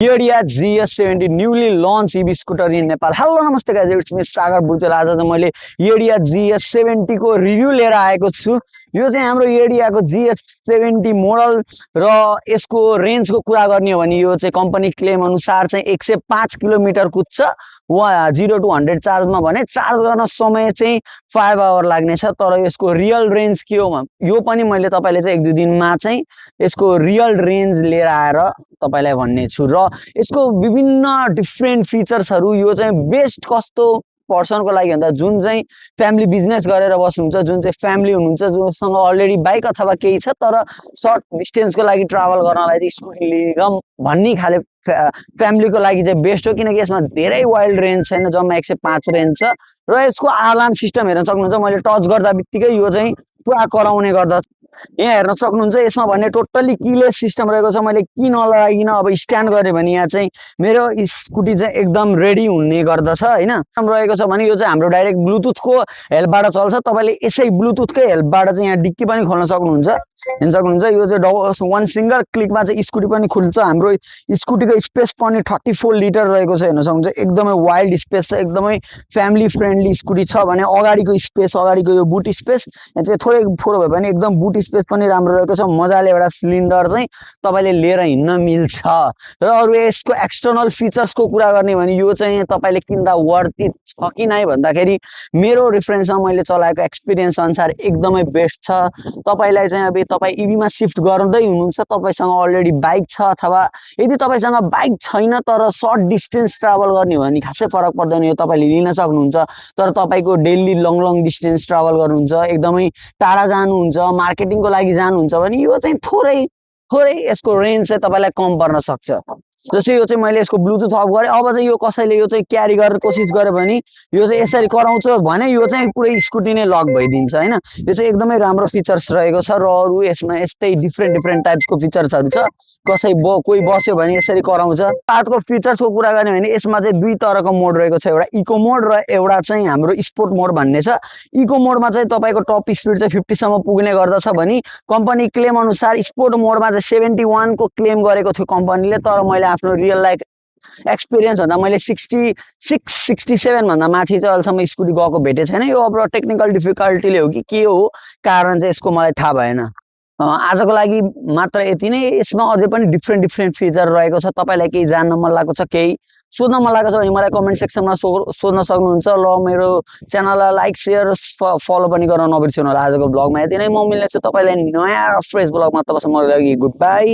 Yedia GS70 newly launched EV scooter in Nepal. Hello, namaste guys. It's me Sagar Bhutel. आज चाहिँ मैले Yedia GS70 को review लिएर आएको छु। यो चाहिँ हाम्रो Yedia को GS70 मोडल र यसको रेन्जको कुरा गर्ने हो भने यो चाहिँ कम्पनी क्लेम अनुसार चाहिँ 105 किलोमिटर कुद्छ। 0 to 100 चार्जमा भने चार्ज गर्न समय चाहिँ 5 आवर लाग्नेछ। तर यसको रियल रेन्ज के हो यो पनि मैले तपाईले चाहिँ 1-2 दिनमा चाहिँ यसको रियल रेन्ज लिएर आएर तपाईलाई भन्ने छु र यसको विभिन्न डिफरेन्ट फिचर्सहरु यो चाहिँ बेस्ट कस्तो पर्सनको लागि भन्दा जुन चाहिँ फ्यामिली बिजनेस गरेर बस्नुहुन्छ जुन चाहिँ फ्यामिली हुनुहुन्छ जोसँग अलरेडी बाइक अथवा केही छ तर सर्ट डिस्टेन्सको लागि ट्राभल गर्नलाई चाहिँ स्कुटी लिएर भन्ने खाले फ्यामिलीको लागि चाहिँ बेस्ट हो किनकि यसमा धेरै वाइल्ड रेन्ज छैन जम्मा 105 रेन्ज छ र यसको अलार्म सिस्टम हेर्न सक्नुहुन्छ मैले टच गर्दा बित्तिकै यो चाहिँ पुरा कराउने गर्दछ यहाँ हेर्न सक्नुहुन्छ यसमा भने टोटली कीलेस सिस्टम रहेको छ मैले की नलगाइकिन अब स्ट्यान्ड गरे भने यहाँ चाहिँ मेरो स्कुटी चाहिँ एकदम रेडी हुने गर्दछ हैन रहेको छ भने यो चाहिँ हाम्रो डाइरेक्ट ब्लुटुथको हेल्पबाट चल्छ तपाईले यसै ब्लुटुथकै हेल्पबाट चाहिँ यहाँ डिक्की पनि खोल्न सक्नुहुन्छ हेर्न सक्नुहुन्छ यो चाहिँ वन सिंगल क्लिकमा चाहिँ स्कुटी पनि खुल्छ हाम्रो स्कुटीको स्पेस पनि 34 लिटर रहेको छ हेर्न सक्नुहुन्छ एकदमै वाइल्ड स्पेस छ एकदमै फ्यामिली फ्रेन्डली स्कुटी छ भने अगाडिको स्पेस अगाडिको यो बुट स्पेस यहाँ चाहिँ थोरै फोरो भए पनि एकदम बुट स्पेस पनि राम्रो रहेको छ मजाले एउटा सिलिन्डर चाहिँ तपाईले लिएर हिँड्न मिल्छ र अरु यसको एक्सटर्नल फिचर्सको कुरा गर्ने भने यो चाहिँ तपाईले किन्दा वर्थ इट छ कि नै भन्दाखेरि मेरो रेफरेन्समा मैले चलाएको एक्सपिरियन्स अनुसार एकदमै बेस्ट छ तपाईलाई चाहिँ अब तपाई इभी मा शिफ्ट गर्दै हुनुहुन्छ तपाईसँग अलरेडी बाइक छ अथवा यदि तपाईसँग बाइक छैन तर सर्ट डिस्टेन्स ट्राभल गर्ने हो भने खासै फरक पर्दैन यो तपाईले लिन सक्नुहुन्छ तर तपाईको डेली लङ डिस्टेन्स ट्राभल गर्नुहुन्छ एकदमै टाढा जानुहुन्छ मार्केटिङको लागि जानुहुन्छ भने यो चाहिँ थोरै यसको रेन्ज चाहिँ तपाईलाई कम पर्न सक्छ जस्तै यो चाहिँ मैले यसको ब्लुटुथ अफ गरे अब चाहिँ यो कसैले यो चाहिँ क्यारी गर्न कोसिस गरे भने यो चाहिँ यसरी कराउँछ भने यो चाहिँ पुरै स्कुटी नै लक भइदिन्छ हैन यो चाहिँ एकदमै राम्रो फिचर्स रहेको छ र अरु यसमा यस्तै डिफरेन्ट टाइप्सको फिचर्सहरु छ कोही बस्यो भने यसरी कराउँछ पार्टको फिचर्सको कुरा गर्ने भने यसमा चाहिँ दुई तरहको मोड रहेको छ एउटा इको मोड र एउटा चाहिँ हाम्रो स्पोर्ट मोड भन्ने छ इको मोडमा चाहिँ तपाईको टप स्पिड चाहिँ 50 सम्म पुग्ने गर्दछ भने कम्पनी क्लेम अनुसार स्पोर्ट मोडमा चाहिँ 71 को क्लेम गरेको थियो कम्पनीले तर मैले आफ्नो रियल लाइफ एक्सपिरियन्स भन्दा मैले 66 67 भन्दा माथि चाहिँ अहिलेसम्म स्कुटी गएको भेटे छैन यो अब टेक्निकल डिफिकल्टीले हो कि के हो कारण चाहिँ यसको मलाई थाहा भएन आजको लागि मात्र यति नै यसमा अझै पनि डिफरेन्ट फिचर रहेको छ तपाईलाई केही जान्न मन लागेको छ केही सोध्न मन लागेको छ भने मलाई कमेन्ट सेक्सनमा सोध्न सक्नुहुन्छ ल मेरो च्यानललाई लाइक शेयर फलो पनि गर्न नबिर्सनु होला आजको ब्लगमा यति नै म मिल्नेछु तपाईलाई नयाँ फ्रेश ब्लगमा तबसम्मको लागि गुड बाइ